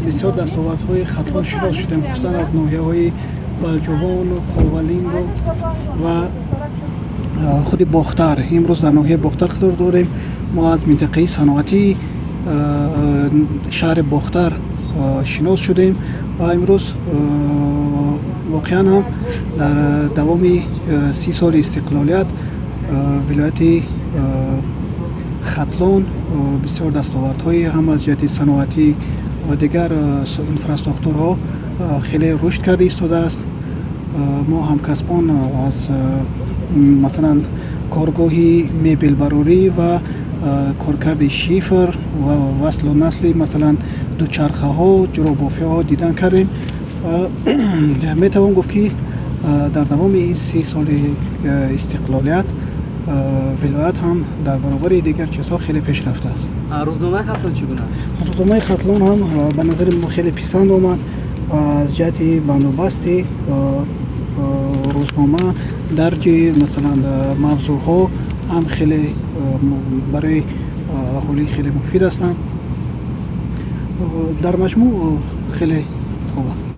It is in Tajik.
Бисёр дастовардҳои Хатлон шинос шудем, хусусан аз ноҳияҳои Балҷувон, Ховалингу ва худи Бохтар. Имрӯз дар ноҳияи Бохтар қарор дорем. Мо аз минтақаи саноатии шаҳри Бохтар шинос шудем ва имрӯз воқеан ҳам дар давоми 30 соли истиқлолият вилояти Хатлон бисёр дастовардҳои ҳам аз ҷиҳати саноатӣ ва дигар инфраструктурҳо хеле рушд карда истодааст. Мо ҳамкасбон аз, масалан, коргоҳи мебелбарорӣ ва коркарди шифр ва васлу насли, масалан, дучархаҳо, ҷуробофиҳо дидан кардем. Метавон гуфт, ки дар давоми ин 30 соли истиқлолият вилоят ҳам дар баробари дигар чизҳо хеле пеш рафтааст. Рӯзномаи Хатлон чӣ гуна? Рӯзномаи Хатлон ҳам ба назари мо хеле писанд омад ва аз ҷиҳати бандубасти рӯзнома, дарҷи, масалан, мавзӯъҳо ҳам хеле барои аҳолӣ хеле муфид ҳастанд. Дар маҷмӯъ хеле хуб аст.